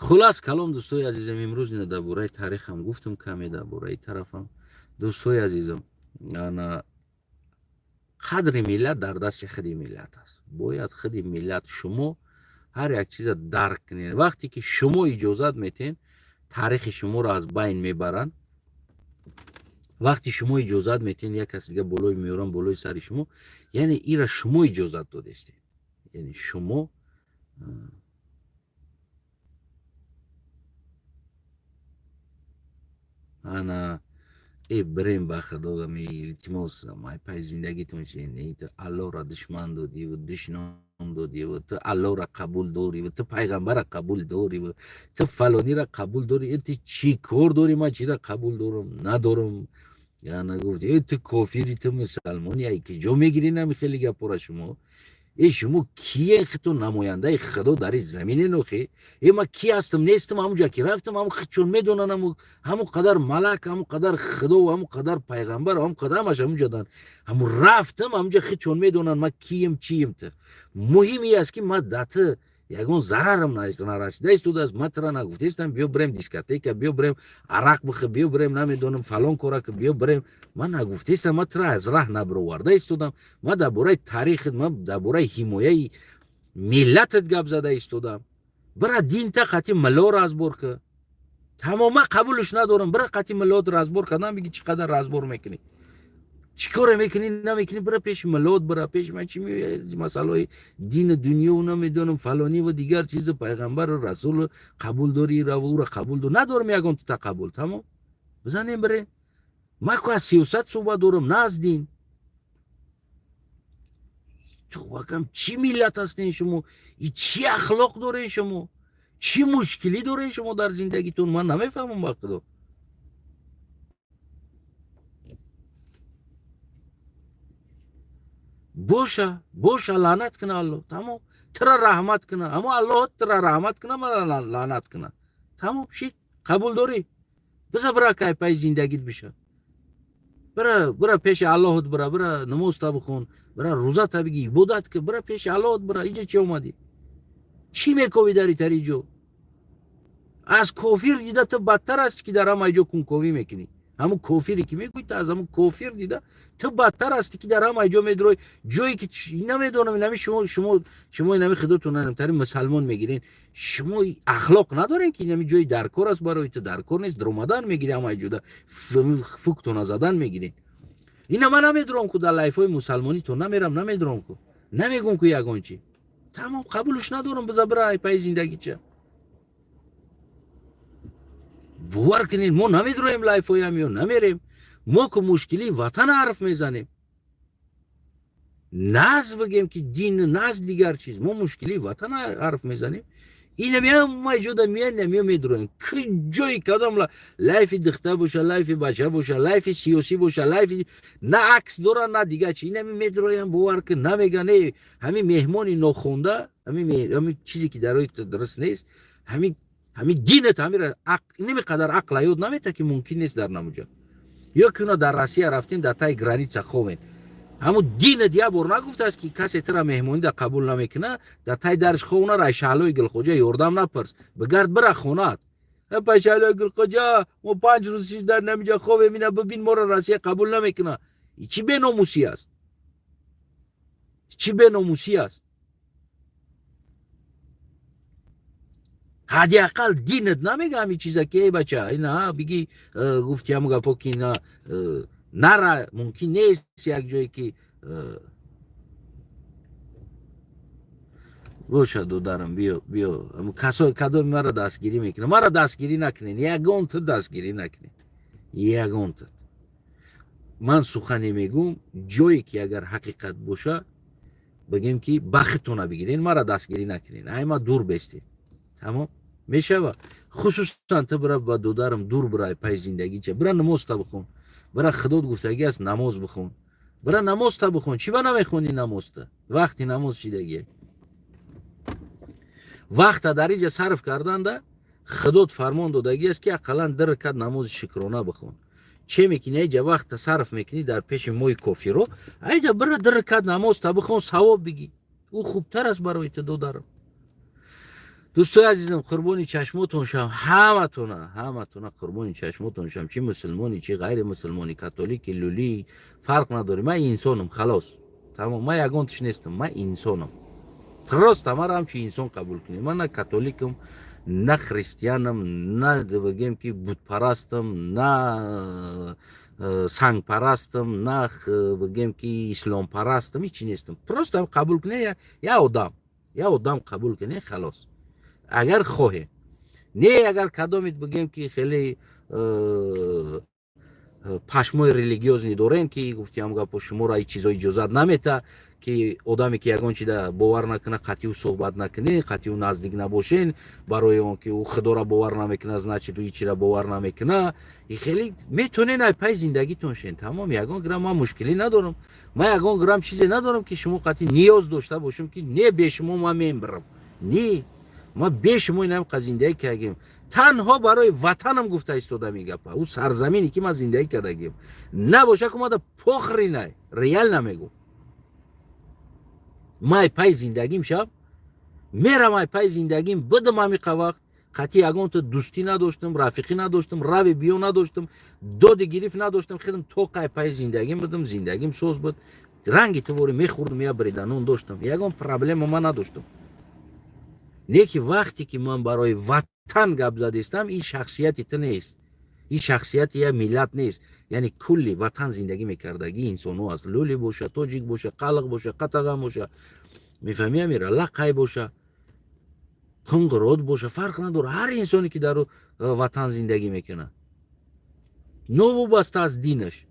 [SPEAKER 1] Хулас калом, дӯстои азизам, имрӯз ина дар бораи таърихам гуфтам каме, дар бораи тарафам. Дӯстои азизам, ана қадри миллат дар дасти худи миллат аст. Бояд худи миллат, шумо ҳар як чиза дарк кунед. Вақте ки шумо иҷозат метиҳед, таърихи шуморо аз байн мебаранд. Вақте шумо иҷозат метиҳед, як кас дига болои меоранд, болои сари шумо, яъне ира шумо иҷозат додестед, яъне шумо. Ана э бирем, ба худо, илтимос, май пай зиндагитон чи, ту Аллоҳра душман додиву душном додиву, ту Аллоҳра қабул дориву, ту пайғамбарра қабул дориву, ту фалонира қабул дорӣ, ту чӣ кор дорӣ? Ман чира қабул дорам, надорам? Ана гуфт: э, ту кофири, ту мусалмони, ай ки ҷо мегирӣ нами хеле гапора шумо? Э, шумо киен, хиту намояндаи худо дар ин замине нохе? Э, ман ки ҳастам, нестам, ҳамунҷа ки рафтам, ҳамун чун медонан, ҳамун қадар малак, ҳамун қадар худо, ҳамун қадар пайғамбар, ҳамун қадар ҳамаш ҳамунҷадан. Ҳамун рафтам, ҳамунҷа хичон медонан ман кием, чием. Ту муҳим и аст, ки ман да ту ягон зарарам нарасида истодааст. Ман тура нагуфтаистам: биё бирем дискотека, биё бирем арақ бихӯр, биё бирем, намедонам, фалон кора ки, биё бирем. Ман нагуфтаистам, ман тура аз раҳ набироварда истодам. Ман дар бораи таърихат, ман дар бораи ҳимояи миллатат гап зада истодам. Бира, динта қати милло разбор ки, тамоман қабулш надорам. Бира, қати миллот разбор кардан, биги чӣ қадар разбор мекунӣ, чӣ коре мекунӣ, намекунӣ. Бира пеши миллот, бира пеши ман чӣ меояд масъалаҳои дину дунёву, намедонам, фалонӣ ва дигар чизу, пайғамбару расулу қабул дорӣ, раву ӯра қабул дор, надорам ягон тута қабул. Тамом, бизанем, бирем. Ман ку аз сиёсат суҳбат дорам, на аз дин. Товакам, чӣ миллат ҳастен шумо? И чӣ ахлоқ дорен шумо? Чӣ мушкилӣ дорен шумо дар зиндагитон? Ман намефаҳмам, ба худо. Боша, боша, лаънат куна Аллоҳ, тамом. Тира раҳмат куна, аммо Аллоҳ тира раҳмат куна, мара лаънат куна. Тамом шид, қабул дорӣ? Биза, бира, кайпаи зиндагит биша. Бира, бира пеши Аллоҳот, бира, бира намозта бихон, бира рӯзата биги, ибодат ки, бира пеши Аллоҳот, бира. Иҷа чӣ омадӣ? Чӣ мековӣ дар итари ҷо? Аз кофир дида ту бадтар ҳасти, ки дар ҳама ҷо кунковӣ мекунӣ. Ҳамун кофире ки мегӯӣ, ту аз ҳамун кофир дида ту бадтар ҳасти, ки дар ҳама ҷо медрои, ҷое ки намедонам, инами шумо инами худотон тари мусалмон мегирен, шумо ахлоқ надорен, ки инами ҷои даркор аст барои ту, даркор нест, даромадан мегири, ҳама ҷода фуктона задан мегирен. Ина ман намедурам ку дар лайфҳои мусалмонӣ то намерам, намедурам ку, намегӯм ку ягон чи. Тамом, қабулш надорам. Биза, бира айпаи зиндагича. Бовар кунед, мо намедроем лайфҳоям ё намерем. Мо ку мушкилии ватан ҳарф мезанем, наз бигем ки дин, наз дигар чиз. Мо мушкилии ватан ҳарф мезанем. Инам ҷода миянам медроем, куҷои кадом лайфи духта боша, лайфи бача боша, лайфи сиёсӣ боша, лайфи на акс дора, на дигар чи, инами медроям. Бовар кун, намеган: э, ҳамин меҳмони нохонда, ҳамин чизе ки дарои дуруст нест, ҳамин динат ҳамира ними қадар ақла ёд намета, ки мумкин нест дар намуҷа. Ё ки уна дар Россия рафтем, дар таи граница ховен, ҳамун динат як бор нагуфтааст, ки касе тира меҳмонида қабул намекуна, дар таи дарш ховна, рай Шаҳлои Гулхоҷа ёрдам напарс, бигард, бира хонаат: пай Шаҳлои Гулхоҷа, мо 5 рӯз шиш дар намиҷа ховем, ина бибин, моро Россия қабул намекуна. Чӣ беномусӣ аст? Чӣ беномусӣ аст? Ҳадди ақал динат намега ҳамин чиза, ки эй бача, ина биги, гуфти ҳамун гапо, ки ина нара, мумкин нест як ҷое ки бошад. Додарам, биё, биё, касо кадоми маро дастгирӣ мекунад, маро дастгирӣ накунед, ягон ту дастгирӣ накунед, ягон ту. Ман сухане мегӯм, ҷое ки агар ҳақиқат боша, бигем, ки бахтона бигирен, маро дастгирӣ накунед, ай ма дур бестед. Тамом мешава. Хусусан ту бира, ба додарам, дур бирай, пай зиндагича бира, намозта бихон, бира. Худот гуфтагӣ аст, намоз бихон, бира, намозта бихон. Чӣ ба намехонӣ намозта? Вақти намоз шидагие, вақта дар инҷа сарф карданда худот фармон додагӣ аст, ки ақаллан ду ракат намози шукрона бихон. Че мекунӣ айҷа? Вақта сарф мекунӣ дар пеши мои кофиро. Айҷа бира, ду ракат намозта бихон, савоб бигӣ, ӯ хубтар аст барои ту, додарам. Дӯстои азизам, қурбони чашмотон шам, ҳаматона, ҳаматона қурбони чашмотон шам. Чӣ мусулмони, чӣ ғайри мусулмони, католики, лулӣ, фарқ надорӣ. Ман инсонам, халос, тамом. Ман ягон тиш нестам, ман инсонам. Просто маро ҳамчун инсон қабул кунед. Ман на католикам, на христианам, на бигем ки бутпарастам, на сангпарастам, на бигем ки исломпарастам, ҳичи нестам. Просто қабул кунед, як одам, як одам қабул кунед, халос. Агар хоҳе, не, агар кадомит бигем ки хеле пашмои религиозный дорем, ки гуфтиам гапо, шуморо ҳеҷ чизо иҷозат намета, ки одаме ки ягон чида бовар накуна, қатъи ӯ суҳбат накунед, қатъи ӯ наздик набошен, барои он ки ӯ Худоро бовар намекуна, значит, ӯ ҳечира бовар намекуна. И хеле метонен ай пай зиндагитон шен, тамом. Ягон грамм ман мушкилӣ надорам, ман ягон грамм чизе надорам, ки шумо қатъи ниёз дошта бошем, ки не, бе шумо ман мембирам. Не, ман бе шумо инам зиндагӣ кардагим. Танҳо барои ватанам гуфта истодам ин гапа, ӯ сарзамине ки ман зиндагӣ кардагим. Набоша ку мада похрен, реально мегӯ, май пай зиндагим шаб мерам, ай пай зиндагим бидам. Ҳамиқа вақт қатъи ягонта дӯстӣ надоштам, рафиқӣ надоштам, рави биё надоштам, доди гирифт надоштам. Хидм то қай пай зиндагим будам, зиндагим соз буд, ранги тувори мехӯрдам, я бриданон доштам, ягон проблема ман надоштам. Не ки вақте ки ман барои ватан гап задистам, ин шахсияти ту нест, ин шахсияти як миллат нест, яъне кулли ватан зиндагӣ мекардагӣ инсонҳо аст. Лули боша, тоҷик боша, қалқ боша, қатаған боша, мефаҳми, амира, лақай боша, қунғирот боша, фарқ надорад. Ҳар инсоне ки дар ватан зиндагӣ мекунад, новобаста аз динаш.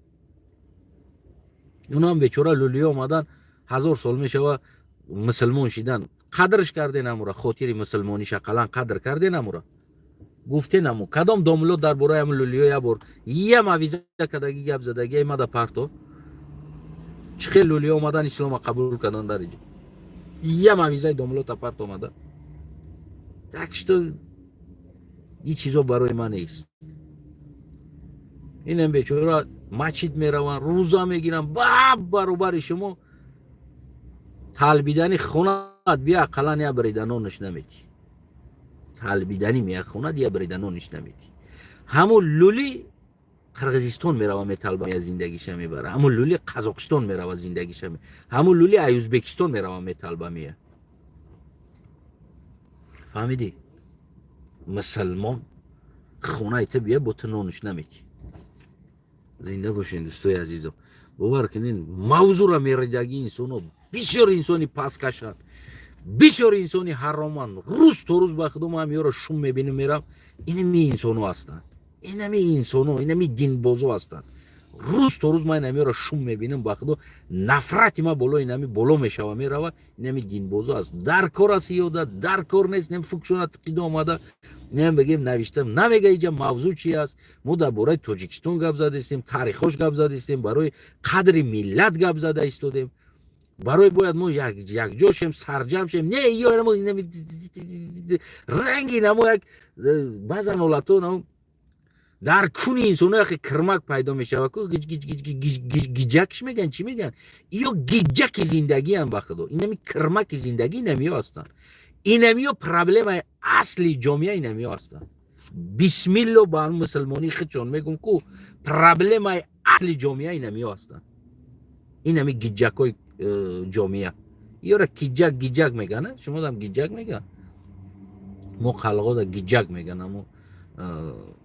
[SPEAKER 1] Унам бечора лулиё омадан, 1000 сол мешава мусулмон шидан. Қадрш карден амура, хотири мусулмониш ақаллан қадр карден амура, гуфтен аму кадом домуло дар бораи ам лулиё як бор я мавиза кадаги, гап задаги мада парто? Чӣ хел лулиё омадан, ислома қабул кардан дар иҷа? Я мавизаи домулота парт омада. Так что ин чизо барои ман нест. Инам бечора мачид мераванд, рӯза мегиранд, ба баробари шумо талбидани хонат бия, ақаллан я бриданонаш наметӣ. Талбидани мея хонад, я бриданониш наметӣ. Ҳамун лули Қирғизистон мерава, металба, зиндагиша мебара. Ҳамун лули Қазоқистон мерава, зиндагиша. Ҳамун лули ай Ӯзбекистон мерава, металба, мея. Фаҳмидӣ? Мусалмон хонаи ту бия, бо ту нонуш наметӣ. Зинда бошен, дӯстои азизо. Бовар кунед, мавзӯра меридаги инсоно бисёр инсони пасткашанд, бисёр инсони ҳароманд. Рӯз то рӯз, ба худо, ман ёро шум мебинам, мерам, инами инсоно ҳастанд, инами инсоно, инами динбозо ҳастанд. Рӯз то рӯз ман инамиёро шум мебинам, ба худо, нафрати ма боло инами боло мешава, мерава. Инами динбозо аст, дар кор аст, ёда дар кор нест. Нем фукшона тиқида омада, нем бигем, навиштам, намега. Иҷа мавзӯъ чи аст? Мо дар бораи Тоҷикистон гап задастем, таърихош гап задастем, барои қадри миллат гап зада истодем, барои бояд мо якҷо шем, сарҷам шем. Не, ё ранги намо як баъзан ҳолатҳо дар куни инсоно яхе кирмак пайдо мешава ку, гиҷакш меган, чӣ меган, ё гиҷаки зиндагиам. Ба худо, инами кирмаки зиндагӣ инамиё ҳастанд. Инамиё проблемаи асли ҷомеа инамиё ҳастанд. Бисмилло, ба мусулмонии худшон мегум ку, проблемаи асли ҷомеа инамиё ҳастанд, инами гиҷакҳои ҷомеа. Ёра киҷак, гиҷак меган, шумодам гиҷак меган, мо қалғода гиҷак меган. Амо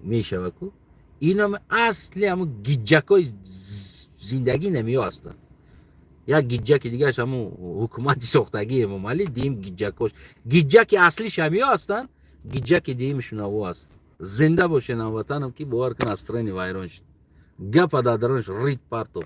[SPEAKER 1] мешава ку, инам асли ҳамо гиҷакҳои зиндагӣ намиё ҳастанд. Як гиҷаки дигараш ҳамо ҳукумати сохтагии Эмомалӣ, дим гиҷакош, гиҷаки аслиш ҳамиё ҳастанд, гиҷаки диимшунаво аст. Зинда бошен, ҳамватанам, ки бовар кун, настроение вайрон шуд, гапа дадаронш рид партов.